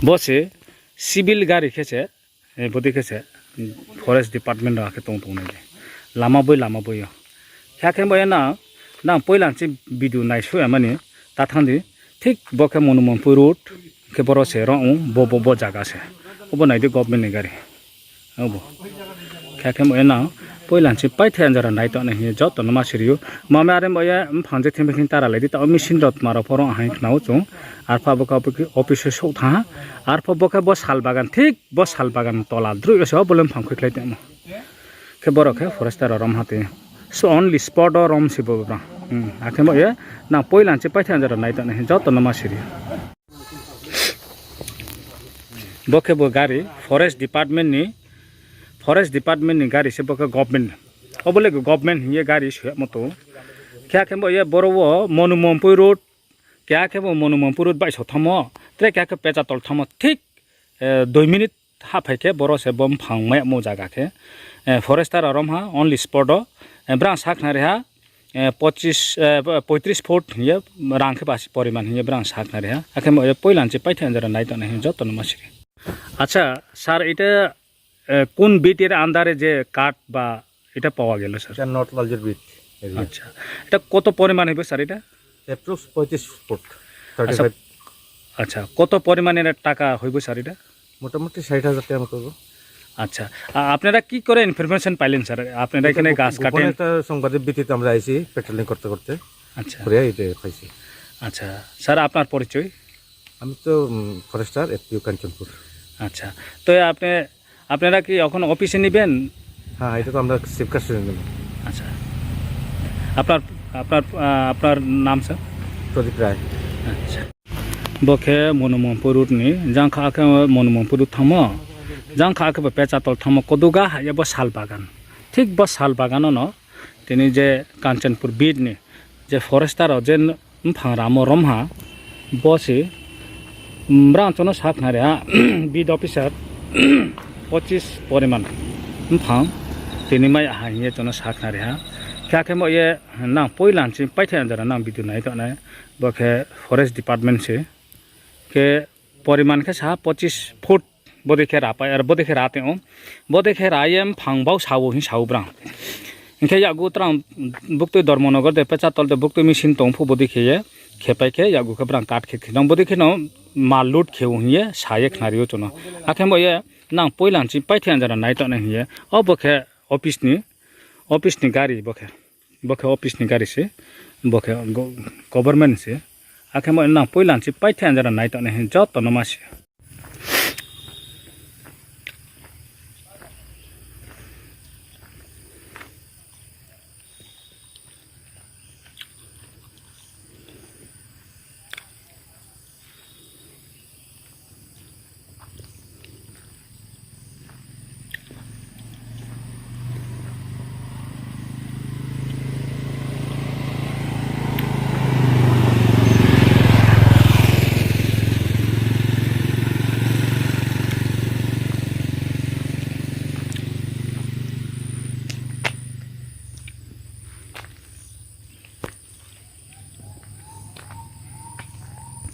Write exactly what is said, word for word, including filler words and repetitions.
Bo se civil gari khe se, bodei khe se forest department rao akhe tong tongnai de. Lama boi lama boi yo. Khe akhe bo ye nang, nang poila nchi video naisuh ya mani, ta thanng di, thik bo khe Monumonpur road, khe boro se ro ong, bo, bo, bo zaga se. Obo nai di government ni gari. Obo. Khe akhe bo ye nang, poila nchi paithe anjara nai tongnai hing ye joto no ma siri ou. Mame are bo ye mphang je thim thim tara lai di, ta o machine rao tma rao pho ro hing khna ou chung. Arphuh bo khe office o souh thanng ha. Arphuh bo khe bo sal bagan, thik bo sal bagan tola droih yo se obo le mphang khuikhlai tongmo. Khe boro khe forester rao rom ha tei. So only spot o rom se bo brang. Akhe bo ye nang poila nchi paithe anjara nai tongnai hing joto no ma siri ou. Bo khe bo gari, forest department ni, forest department ni gari se bo khe government. Obo le government hing ye gari suyamo tong. Khe akhe bo ye boro wo Monumonpur road, keha khe bo Monumonpur road baihso thanngmo, tre keha khe Pechatol thanngmo, thik dui minute hahphai khe boro se bo mphang maimo zaga khe, forester rao rom ha, only spot o, brang sakhnari ha, পঁয়ত্রিশ foot hing ye, rang khe basi poriman hing ye brang sakhnari ha. Akhe bo ye poila nchi paithe anjara nai tongnai hing joto no ma siri. আচ্ছা, স্যার, এটা কোন বিটের আন্ডারে যে কাঠ বা এটা পাওয়া গেল, স্যার? এটা নর্থ লালজুর বিট এরিয়া। আচ্ছা, এটা কত পরিমাণ হইব, স্যার, এটা? Approx পঁয়ত্রিশ ফুট, আচ্ছা, থার্টি ফাইভ। আচ্ছা, কত পরিমাণের টাকা হইব, স্যার, এটা? মোটামুটি ষাট হাজার টাকার মতো হইব। আচ্ছা, আ-, আপনারা কি করে ইনফরমেশন পাইলেন, স্যার? আপনারা এটা এখানে গো-, গাছ গোপন কাটেন? একটা সংবাদের ভিত্তিতে আমরা আইছি, পেট্রোলিং করতে করতে। আচ্ছা। ঘুরে এটা পাইছি। আচ্ছা, স্যার, আপনার পরিচয়? আমি তো, উম, ফরেস্টার, এফপিও কাঞ্চনপুর। আচ্ছা, তো আপনি, আপনারা কি এখন অফিসে নিবেন? হ্যাঁ, এটা তো আমরা চিফ কাস্টডিতে নেব। আচ্ছা, আপনার, আপনার, আহ, আপনার নাম, স্যার? প্রদীপ রায়। আচ্ছা। Bo khe Monumonpur road ni, jang kha khe Monumonpur road thanngmo, jang kha khe bo Pechatol thanngmo, koduga ha ye bo sal bagan. Thik bo sal bagan no, tini je Kanchanpur beat ni, je forester rao je mphang ramo rom ha, bo se, brang chung no sakhnari ha, beat officer, পঁচিশ পরিমাণ mphang tini mai ha hing ye chung no sakhnari ha. Khe akhe bo ye nang poila nching paithai anjara nang video nai tongnai, bo khe forest department se. Khe poriman khe sa পঁচিশ foot, bodei khe ra pai, ar bodei khe ra tong ou. Bodei khe ra ye mphang bau sa ou hing sa ou brang. Hing khe yakgu trang buktui Dharmanagar de Pechatol de buktui machine tong phuh bodei khe ye, khe pai khe yakgu khe brang cut khe khe nang bodei khe no mal load khe ou hing ye sa ye khnari ou chung no. Akhe bo ye nang poila nching paithai anjara nai tongnai hing ye. O bo khe office ni, office ni gari bo khe. Bo khe office ni gari se, bo khe go-, government se. Akhe bo nang poila nching paithai anjara nai tongnai hing joto no ma si.